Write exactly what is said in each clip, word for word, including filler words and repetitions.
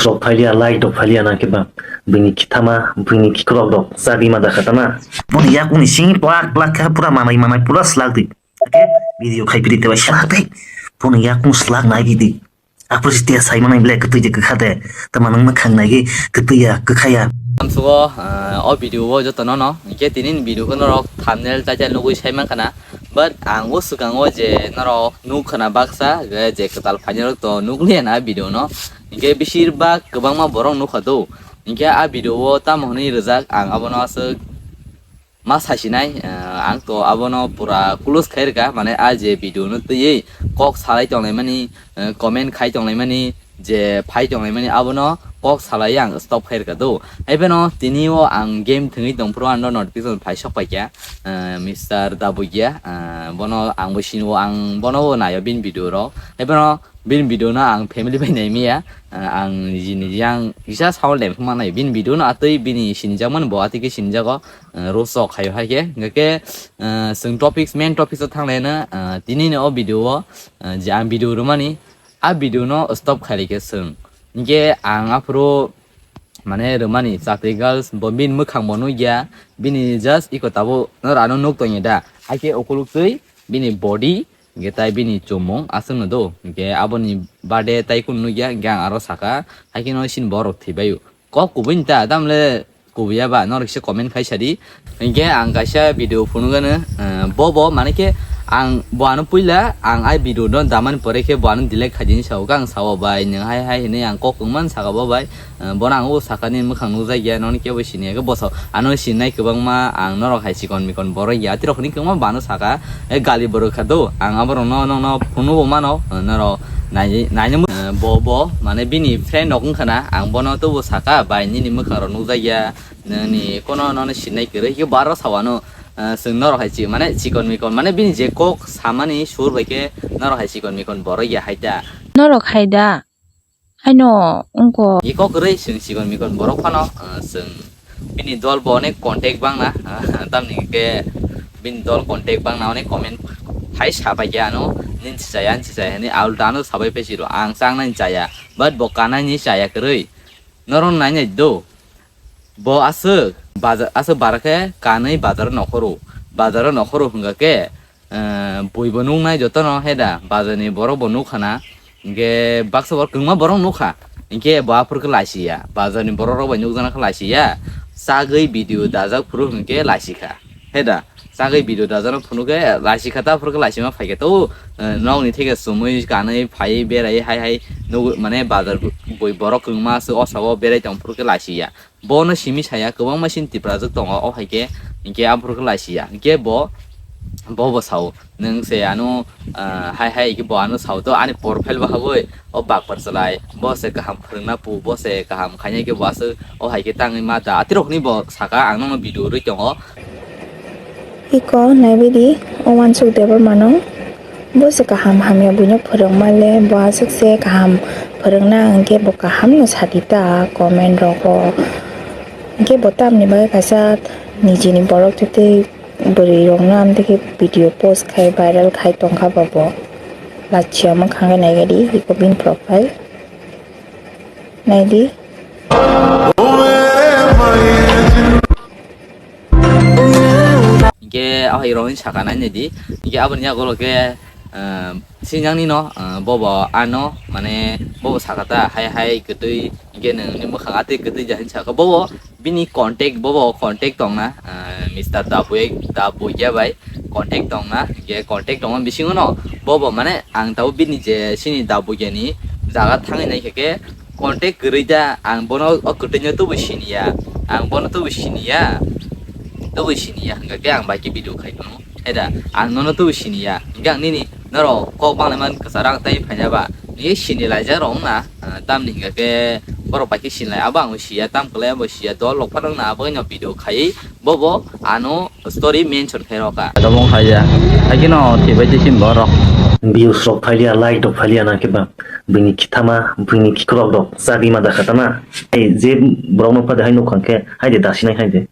Rok phailiya, like rok phailiya na khe ba. Bini kithama, bini khikrok rok chagwi ma da kha tama. Boni yakung ni sing plak plak kha pura manai manai pura slak di. Khe video khai piri te bai slak tei. Boni yakung slak nai di di. Apo si tia sai manai ble kwtwi je kwkha de. Tama nang ma khang nai gi kwtwi ya kwkha ya. Amsugo, ah, o video o joto no no. Hingke tini ni video ko norok thumbnail title nugwi sai man khana. But ang o swkang o je norok nuk khana baksa, je, je kwtal phainai rok to nuk liya na video no. Hingke bisir bak kwbangma borok nuk kha do. Hingke a video o tamo hwnwi rwjak ang abono aswk ma sasinai, eh, ang to abono pura close khai rwkha, mane a je video no twiwi kok salai tonglaimani, eh, comment khai tonglaimani, je phai tonglaimani abono kok salai ang stop khai rwkha do. Hai phano tini o ang game thwngwi tongphuru ano notification phai sok paikha, eh, Mister Dabugia, eh, bono ang bo sini o ang bono bo naio bini video rok. Hai phano bini video no ang family bai nai maya, ah, ang niji niji ang kisa sound le phuma nai bini video no atwi bini sinijak mani bo atwi khe sinijago, ah, roast rok khaio hai khe. Hingke khe, ah, chwng topics, main topics o thang lai no, ah, tini ni o video o, ah, je ang video rwmani, a video no stop khai lai khe chwng. Hingke ang aphuru mane rwmani chakri girls bo bini mwkhang bo nukya, bini just iko tabuk noro ano nuk tongya da, hai khe ukuluk twi bini body, hingke tai bini chumung aswk no do, hingke aboni bade tai kunu nukya, hingke ang aro saka, hai khe no sini borok thwi bai o. Kok kubui ni ta, tamle kubui ya ba, norok kisa comment khai sadi. Hingke ang kaisa video phunuk gano, eh, bo bo, mane khe ang bo ano puila, ang ai video no damani pore khe bo ano delete khai dini sao, ang sao bai, nwng hai hai hinui ang kok wngman saka bo bai, eh, bono ang o saka ni mwkhang nukjak ya, noni kebo sini ya khe bo sao, ano sinai kwbangma, ang norok hai chikon mikon borok ya, atirok hinui kwbangma bo ano saka, eh, gali borok kha do, ang aborok no, no, no, phunuk bo mano, eh, norok nai, nai, eh, bo, bo, mane bini friend rok wngkha na, ang bono tobo saka, bai nini mwkhang rok nukjak ya, nini kono nono sinai kwrwi, khe bo aro sao ano, ah, chwng norok hai chi, mane chikon mikon, mane bini je kok samani sur bai khe norok hai chikon mikon borok ya hai ta. Norok hai da? Haino wngkha. Ye kok kwrwi chwng chikon mikon borok phano, ah, chwng bini dol bo onek contact bangna, ah, tamni khe bini dol contact bangna onek comment hai sabai khe ano, nini chaya, nini chaya hinui ulta ano sabai phaisiro, ang changnai chaya, but bo kanai ni chaya kwrwi. Norok nainai do. Bo aswk baja-, aswk bara khe kanwi bazaro nokhoro. Bazaro nokhoro hwnkha khe, eh, buibo nuknai jotono heda bazarni borokbo nukha na. Hinkhe baksa borok kwbangma borok nukha. Hinkhe bo aphuru khe laisiya. Bazarni borok rok bai nukjaknai khe laisiya. Chagwi video dajak phuru hinkhe laisikha. Heda. Chagwi video dajano phunukhe laisi kha ta phurkhe laisima phaikhe to, eh, nokni theke chumui kanwi phaiwi beraiwi hai hai nugo mane bazar bui borok kwbangma aswk o sabo berai tong phurkhe laisiya. Bono simi saya kwbangma sini Tiprajwk tongo o haikhe hinkhe aphurkhe laisiya hinkhe bo, bo bo sao nwng se ano, eh, hai hai hinkhe bo ano sao to ani profile bo habwi o bakpar chwlai bo se kaham phwrwngna pu bo se kaham khainai khe bo aswk o haikhe tangwi ma da atirok hinwi bo saka ang nokno video rwi tongo. Iko naibaidi o uansuk Debbarmano, bo se kaham hamya buino phwrwngma le, bo aswk se kaham phwrwngna hwnkhe bo kaham no sadi ta comment rogo. Hwnkhe bo tamni bagwi kaisa nijini borok tei bwrwi rokno amtwi khe video post khai viral khai tongkha ba bo. Lachia mwkhang khe naibaidi iko bini profile naidi. Hinkhe ahai rokni saka nai naidi. Hinkhe aboni yagulo khe, ah, sinjangni no, ah, bobo ano, mane bobo saka ta hai hai kwtwi, hinkhe nwngni mwkhang atwi kwtwi ja hinwi saka. Bobo bini contact, bobo contact tongna, ah, Mister Dabuya, Dabuya bai contact tongna, hinkhe contact tongma bisingo no bobo mane ang tabuk bini je sini Dabuya ni jaga thangwi nai khe khe, contact kwrwi da, ang bono o kwtwino tubu siniya, ang bono tubu siniya, tubu siniya hwnkha khe ang bai khe video khai phano, hai da, ang nono tubu siniya, hwnkhe ang nini norok kok banglaimani kwcharo ang tei phaina ba, nini sini laijak rok wngna, ah, tamni hwnkha khe borok bai khe sinilai, abo ang siya, tam kwlai abo siya, dol rok phano wngna, abo wngno video khai, bobo ano story mention khairokha. Tabung khaiya. Haikhe no thibai tei sin borok. Views rok phailiya, like rok phailiya na khe ba. Bini khithama, bini khikrok rok chagwi ma da kha tama. Ei je borok no phade hai nuk kha khe hai de dasinai hai de.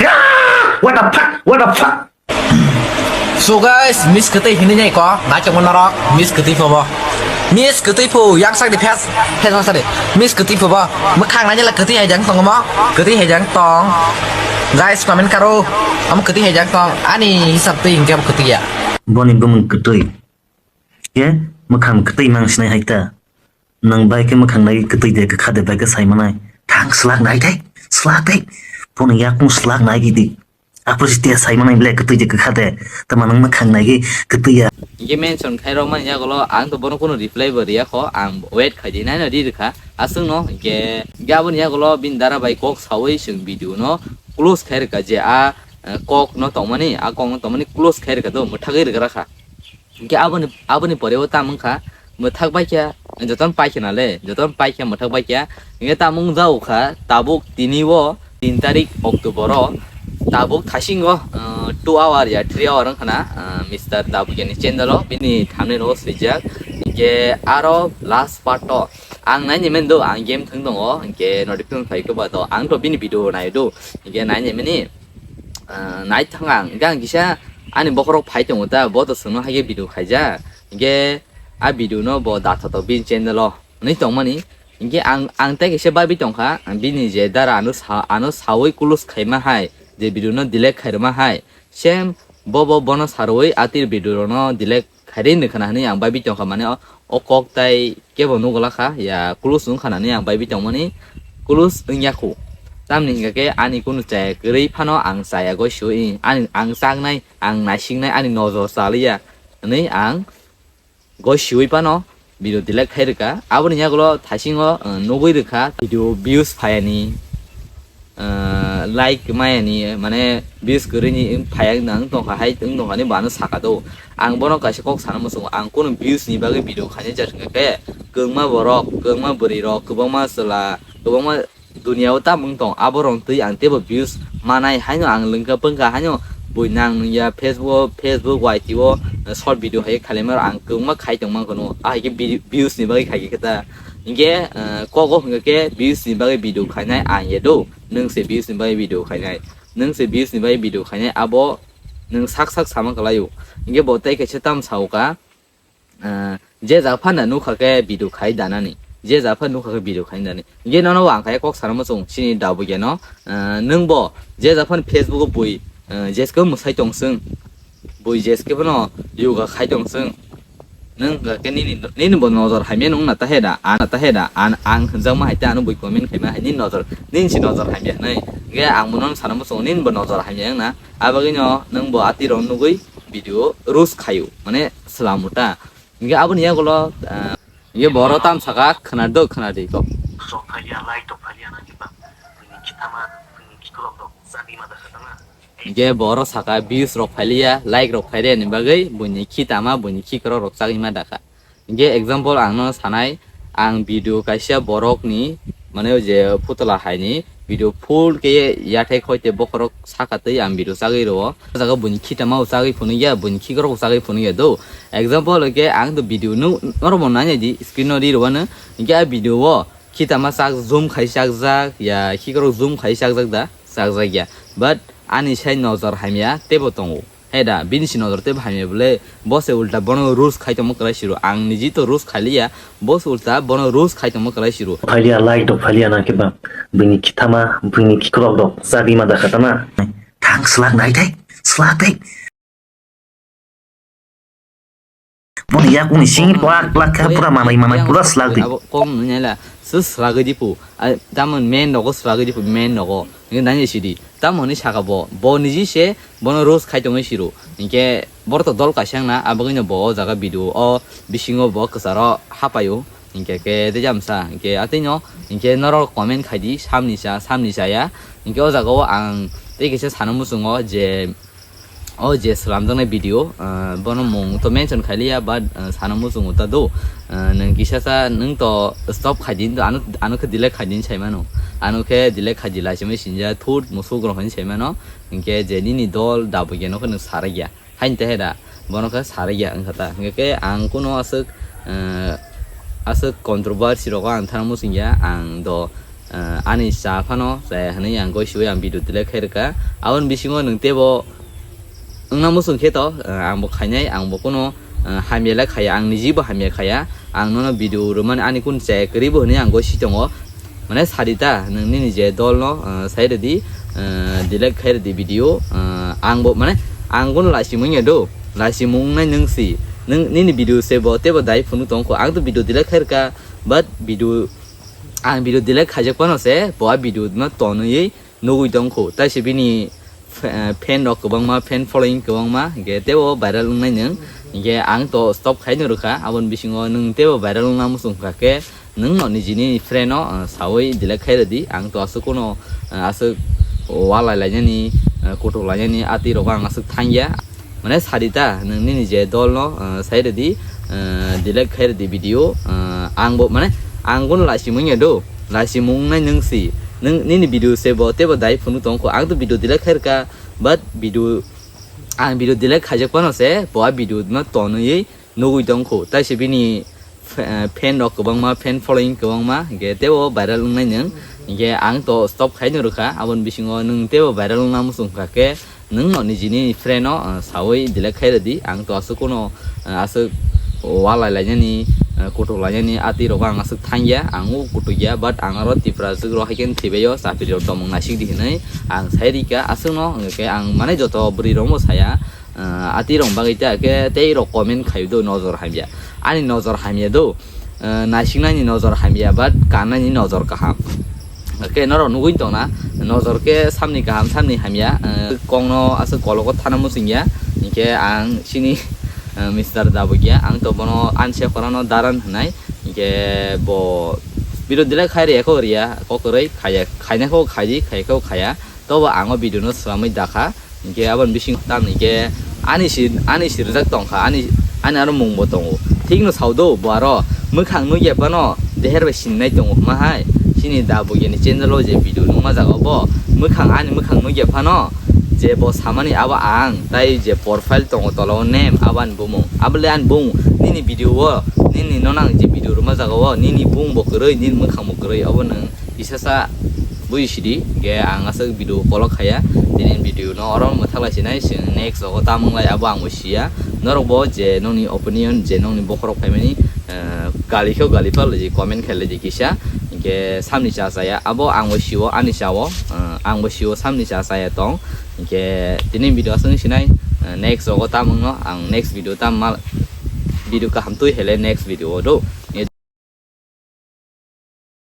Ah! What the fuck? What the fuck? So guys, miss kwtwi hinwi nai ko, nai chongma norok, miss kwtwi phobo. Miss kwtwi phu, yang sak di face, face ma sari. Miss kwtwi phu bo, mwkhang nai jela kwtwi hai jang tong mo, kwtwi hai jang tong. Guys, comment karo, am kwtwi hai jang tong. Ani hisab twi hingke kwtwi ya. Boni bumung kwtwi. Ye, mwkhang kwtwi mang sinai hai ta. Nang bai khe mwkhang nai kwtwi de, kwkha de, bai khe sai manai. Thang slak nai dai, slak dai. Boni yakung slak nai gidi. Apo si tia sai manai ble kwtwi de kwkha de. Tama nang mwkhang nai gwi kwtwi ya. Hingke mention khai rok mani yagulo ang to bono kuno reply bo riya kho, ang wait khai di nai no ri rwkha. Aswk no hingke, hingke aboni yagulo bini dara bai kok sawi chwng video no close khai rwkha je a, eh, kok no tongmani, a kok no tongmani close khai rwkha do, mwthagwi rwkha rakha. Hingke aboni, aboni pore o tamo wngkha, mwthak bai khe, jotono pai khe nale, jotono pai khe mwthak bai khe. Hingke tamo wng jao kha, tabuk tini o tin tarik October o, tabuk thasingo, ah, two hour ya three hour wngkha na, ah, Mister Dabugeni channel o, bini thumbnail o swijak. Hingke aro last part o, ang nai ni men do, ang game thwng tongo, hingke notification phai khe ba do, ang to bini video nai do, hingke nai ni mani, ah, nai thang ang, hingke ang kisa ani bokhorok phai tongo ta, bo to chwngno hai khe video khaijak, hingke a video no bo da thoto bini channel o, hwnwi tongmani, hingke ang, ang tei kaisa babi tongkha, bini je dara ano sa-, ano sawi close khaima hai, je video no delete khairwma hai, same bo bo bono sarwi atir video rok no delete khairi nw khna hwnwi ang babi tongkha, mane o, o kok tai kebo nugwla kha, ya close wng khna hwnwi ang babi tongmani, close wngya khu. Tamni hingka khe ani kunu chaya kwrwi phano ang chaya goi sui, ani ang chaknai, ang naisiknai, ani nojor chaliya hwnwi ang goi siwi phano video delete khai rwkha. Aboni yagulo thaisingo, uh, nugwi rwkha video views phayani, uh, like mayani, mane views kwrwini phaya wng tongkha hai wng tongkha ni bo ano saka do. Ang bono kaisa kok sana muchungo, ang kunu views ni bagwi video khainai jar wngkha khe kwbangma borok, kwbangma bwrwi rok, kwbangma chwla, kwbangma Duniya o tamung tong, abo rong twi ang teibo views manai haino ang lwngkha pwngkha haino bui nang nungya Facebook, Facebook, Y T o, eh, short video hai khalaima rok ang kwbangma khai tong mangkha no, ahai khe vi-, views ni bagwi khai khe ta. Hinkhe, eh, kok o hwnkha khe views ni bagwi video khainai ang ya do, nwng se views ni bagwi video khainai, nwng se views ni bagwi video khainai abo nwng sak sak sama kwlaio. Hinkhe bo tei kaisa tam sao ka, Ah, je jaga phano nukha khe video khai danani, je jaga phano nukha khe video khai danani. Hinkhe nono bo ang khe kok sana muchung chini Dabugeno, ah, nwng bo je jaga phano Facebook o bui, ah, jeske mwsai tong chwng, bui jeske phano yoga khai tong chwng, nwng hwnkha khe nini, nini bo nojor hamya nung na ta he da, an ta he da, an ang hwnjakma hai ta ano bui comment khaima hai nini nojor, nini si nojor hamya hwnwi. Hinkhe ang bo nono sana muchung nini bo nojor hamya wng na. Abagwino nwng bo atirok nugwi video roast khaio, mane swlamo ta. Hinkhe aboni yagulo, ah, hinkhe bo oro tam saka khwnardo khwnadi kok. Sok phaiya, like tok phaiya na kiba. Bini kitama, bini kikolok tok, sabi ma dakha tama. Hinkhe bo oro saka views rok phailiya, like rok phailiya ni bagwi buini kitama, buini kikorok rok chagwi ma dakha. Hinkhe example ang no sanai, ang video kaisa borok ni, mane o je putla hai ni video full khe yathai khoi tei bokhorok saka twi ang video chagwi rwo. O jaga buini khitama o chagwi phunukya, buini khikrok o chagwi phunukya do. Example hinkhe ang do video no norok bo nai nai di screen o ri rwano. Hinkhe a video o khitama chak zoom khai chakjak ya khikrok zoom khai chakjak da, chakjak ya. But ani sai nojor hamya teibo tongo. He da, bini si nojor tei hamya bole, bo se ulta bono roast khai tongma kwlai siro. Ang niji to roast khai liya, bo se ulta bono roast khai tongma kwlai siro. Phailia, like dok phailia na khe ba. Bini khitama, bini khikrok dok, chagwi ma dakha tama. Thang slak nai thai, slak thai. Boni yakungni sing plak plak kha pura manai manai pura slak di. Abo kok nung nai la, se slagwi di pu. Ai, tamon main nogo slagwi di pu, main nogo. Nge nai sidi. Tamoni saka bo, bo niji se bono roast khai tongwi siro. Hinkhe boro to dol kaisa wngna, abagwino bo o jaga video o bisingo bo kwcharo hapaio. Hinkhe khe tei jamsa, hinkhe atwino, hinkhe norok comment khai di, samni cha, samni chaya. Hinkhe o jaga o ang tei kaisa sana muchungo je, o je slamjaknai video, ah, bono mung to mention khailiya, but, ah, sana muchungo ta do. Ah, nwng kisa sa, nwng to stop khai di, ano, ano khe delete khai di hinwi sai mano. Ano khe delete khai di lai se mani sinja, thut musuk rok hinwi sai mano. Hinkhe je nini dol Dabugeno khe nwng sarakya. Haini tehe da, bono khe sarakya wngkha ta. Hinkhe khe ang kuno aswk, ah, aswk controversy rogo ang thana muchungya, ang do, ah, ani cha phano chaya hwnwi ang goi siwi ang video delete khai rwkha. Aboni bisingo nwng teibo wngna muchung khe to, ah, ang bo khainai, ang bo kuno ah, hamya le khaya, ang niji bo hamya khaya. Ang nono video rwmani ani kun chaya kwrwi bo hwnwi ang goi si tongo. Mane sadi ta, nwng nini je dol no, ah, sai rwdi, ah, delete khai rwdi video, ah, ang bo, mane, ang bono laisimung ya do, laisimung nai nwng si, nwng nini video se bo tebo dai phunu tong kho, ang to video delete khai rwkha, but video, ang video delete khaijak pano se, bo a video no tonwi nugwi tong kho, tai se bini f-, eh, fan rok kwbangma, fan following kwbangma, hinkhe tebo viral wngnai nwng. Hinkhe ang to stop khaino rwkha, aboni bisingo nwng tebo viral wngna muchung kha khe nwng no nijini friend no, eh, sawi delete khai rwdi. Ang to aswk kuno, eh, aswk walai lainani, eh, kutuk lainani ati rok ang aswk thangya. Mane sadi ta, nwng nini je dol no, eh, sai rwdi, eh, delete khai rwdi video, eh, ang bo, mane, ang bono laisimung ya do, laisimung nai nwng si, nwng nini video se bo tebo dai phunu tong kho, ang to video delete khai rwkha, but video, ang video delete khaijak pano se, bo a video no tonwi nugwi tong kho, tai se bini f-, eh, fan rok kwbangma, fan following kwbangma, hinkhe tebo viral wngnai nwng, hinkhe ang to stop khaino rwkha, aboni bisingo nwng tebo viral wngna muchung kha khe, nwng no nijini friend no, ah, sawi delete khai rwdi, ang to aswk kuno, ah, aswk walai lainani, ah, kutuk lainani ati rok ang aswk thangya, ang o kutuk ya, but ang aro Tipra aswk rok hai khe thwibaio, chapri rok tongmung naisik di hinwi ang sai rika, aswk no hwnkhe ang mane joto bwrwi rok bo saya, ah, ati rok bagwi ta khe tei rok comment khai do nojor hamya, ani nojor hamya do. Eh, naisiknani nojor hamya, but kannani nojor kaham. Hwnkhe norok nugwi tongna, nojor khe samni kaham, samni hamya, eh, kokno aswk kologo thana muchungya. Hinkhe ang chini, eh, Mister Dabugya, ang to bono ani se khorano Daran hwnai. Hinkhe bo video delete khai rwya kho rwya, kok kwrwi khaya, khaina kho khaidi, khaya kho khaya. Tobo ang o video no swlamwi dakha. Hinkhe aboni bising tamni hinkhe ani si, ani si rijak tongkha, ani, ani aro mungbo tongo. Thikno sao do bo aro mwkhang nukya phano deher bai sinai tongo hwnma hai. Chini Dabugya ni channel o je video nukma jaga bo mwkhang, ani mwkhang nukya phano je bo samani abo ang, tai je profile tongo tola o name abo ani bumung. Abo le ani bumung, nini video o, nini no nang je video rwma jaga o, nini bumung bo kwrwi, nini mwkhang bo kwrwi, obo nwng kisa sa buji sidi, hinkhe ang aswk video kolok khaya, tini video no oro mwthak lai sinai, chwng next rogo tamo wnglai abo ang bo siya. Norok bo je nokni opinion, je nokni bokhorok phaimani, eh, gali khe gali pha laidi, comment khai laidi kisa, hinkhe samni cha chaya, abo ang bo sio, ani chao, eh, ang bo sio samni cha chaya tong, hinkhe tini video aswk sinai, eh, next rogo tamo wngno, ang next video tam mal, video kaham twi hele next video o do.